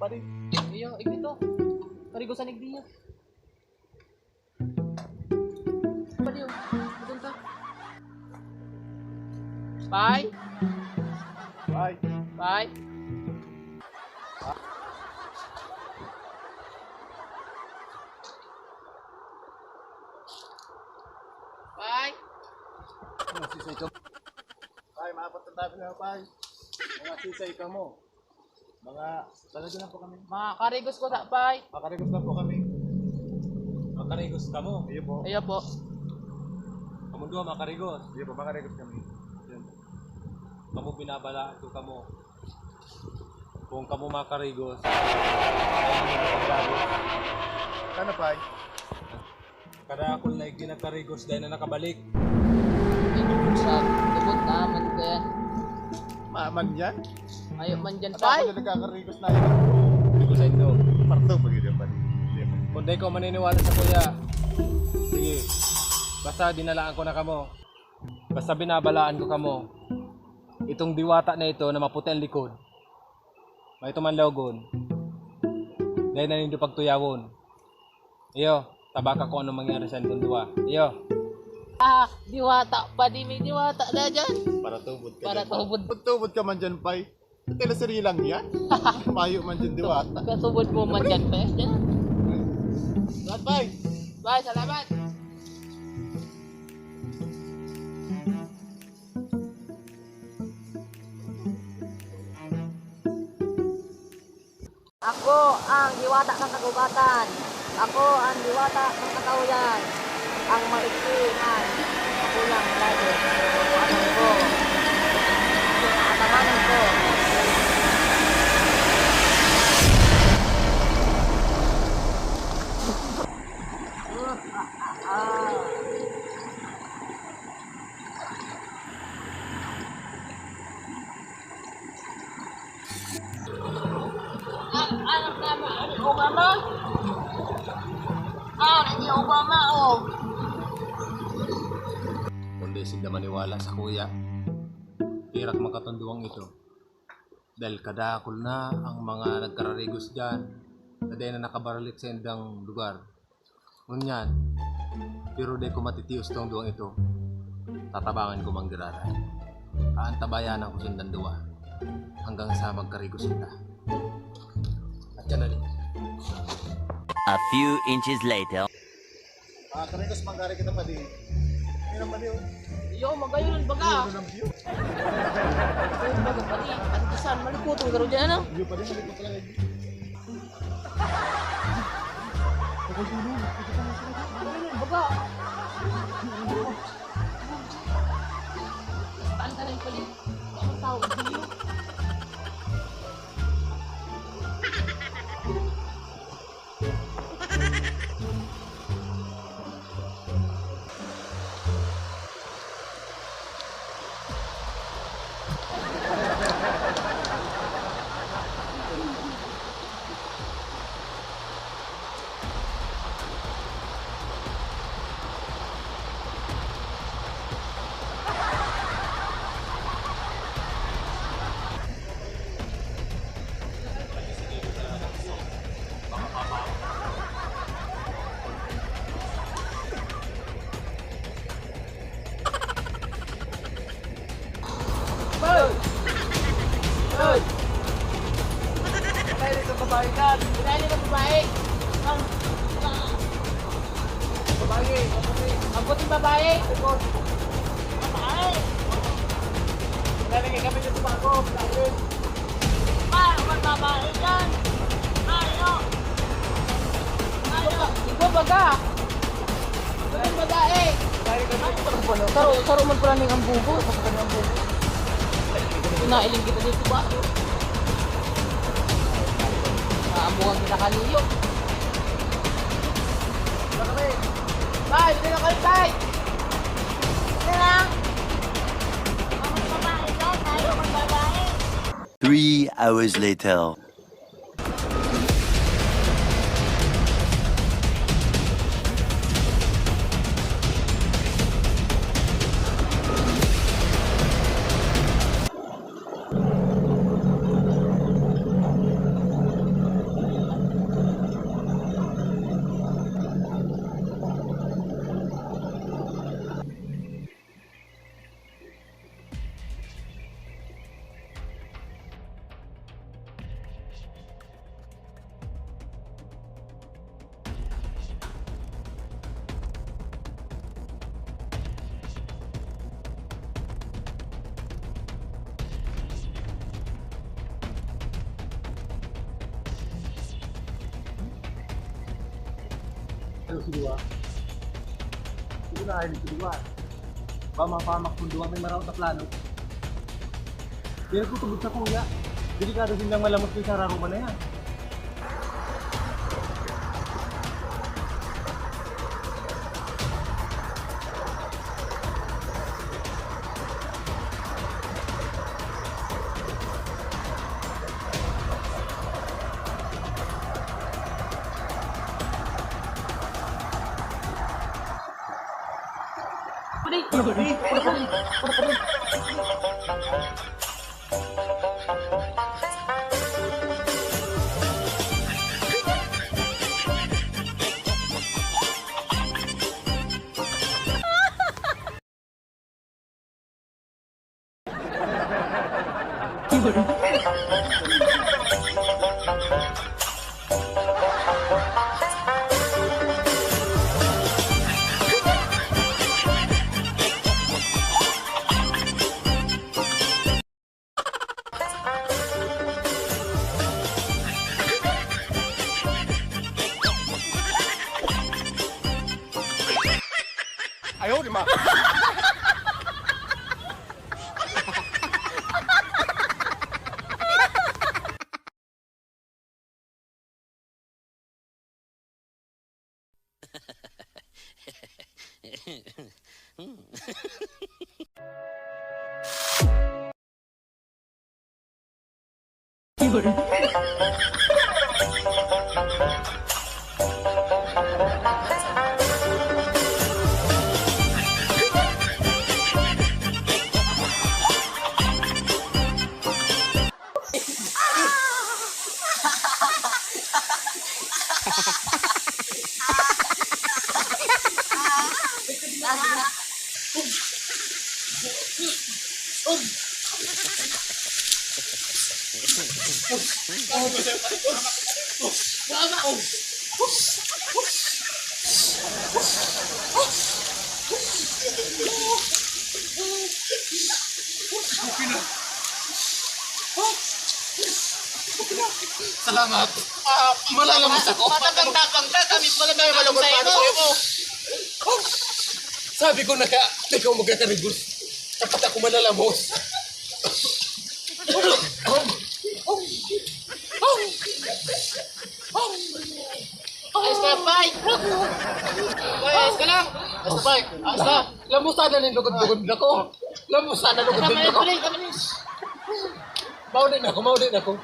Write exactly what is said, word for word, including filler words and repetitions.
Padi. Iyo, igdi to. Karigosan igdi niya. Padi, oh. Pupunta. Pay? Pay. Pay? Pay? Mga sisay ka. Pay, maapat na tabi na, Pay. Mga sisay ka mo. Mga, talaga lang po kami. Mga karigos ko sa, Pay. Makarigos lang po kami. Makarigos kamo? Iyo po. Iyo po. Kamo duwa, makarigos? Iyo po, makarigos kami. Yan. Kamo, binabalaan ko kamo. Kung kamo makarigos, ano, Pay? Kadakul na igdi nagkarigos, dai na nakabalik. Sa tubod na man kaya. Maman yan? Ayo man dyan, Pay. Kadakul na nagkakarigos na yun. Hindi ko sa inyo. Parto, pag yun, Pay. Kung dai ko maniniwala sa kuya, sige. Basta dinalaan ko na kamo. Basta binabalaan ko kamo. Itong diwata na ito na maputi ang likod, may tumanlogon. Dai na nindo pagtuyawon. Iyo, tabaka kung anong mangyari sa indong duwa. Iyo. Ah, diwata pa, di may diwata na dyan. Para tubod ka Para dyan. Tubod. Tubod ka man dyan, Pay. Teleserye lang yan. Mayo man dyan, diwata. Katubod mo man dyan, Pay. Dyan. Salamat, Pay. Bye, salamat. Ako ang diwata ng kagubatan. Ako ang diwata ng katawayan. Ang maiksi man, ako lang lagi. Ano ko? Katamanan ko. Anak na, Obama? Ah, hindi Obama, oh. Kundi sinda maniwala sa kuya, pirak makatunduang ito. Dahil kadakul na ang mga nagkararigos diyan na dai na nakabaralik sa indang lugar. Ngunyan, pero dai ko matitios tong duwang ito. Tatabangan ko man giraray. Aantabayanan ko sindang duwa hanggang sa magkarigos sila. At yan na rin. A few inches later. Ah, karigos, manggari kita pa di. Ano naman yun? Iyo, magayon, baga. Ano nang view? Magayon, baga, pati, pati saan, maliputong garo dyan, ano? Iyo pa din, malipot talaga. Baga. Tanda na yung palit. Ang tao, hindi yun. Hoy! Hoy! Patay na sa babae ka! Patay na sa babae! Ang babae! Ang puting babae! Babae! Patay na kami sa bago! Patay! Ma, magbabae dyan! Ayo! Ayo! Ikaw baga! Ang babae! Saro, saro man pala ning ambugo. Saro man ning ambugo. Nailing kita dito ba? Naambugan kita kaniyo. Bye! Dito na kayo, bye! Dito lang! Ang babae dyan! Ayaw magbabae! Three hours later. Pero si Dua, hindi na kayo si Dua. Ba, mapahamak kung Dua may maraot na plano. Pero tutubod sa kuya, delikado din nang malamos yung sararuman na yan. Ayaw, di ma. Salamat. Ah, malalamos ako. Matapang-tapang ka, kami pala may malungkot malungkot pa ano? Sa'yo mo. Sabi ko na ka, ikaw magkakarigos. Dapat ako malalamos. Ayos ka, Pai! Pai, ayos ka lang! Ayos ka, Pai! Ayos ka! Lamusa na nin lugod-lugod na ko. Lamusa na lugod-lugod na ko. Kamalis, kamalis! Mauli na ako, mauli na ako.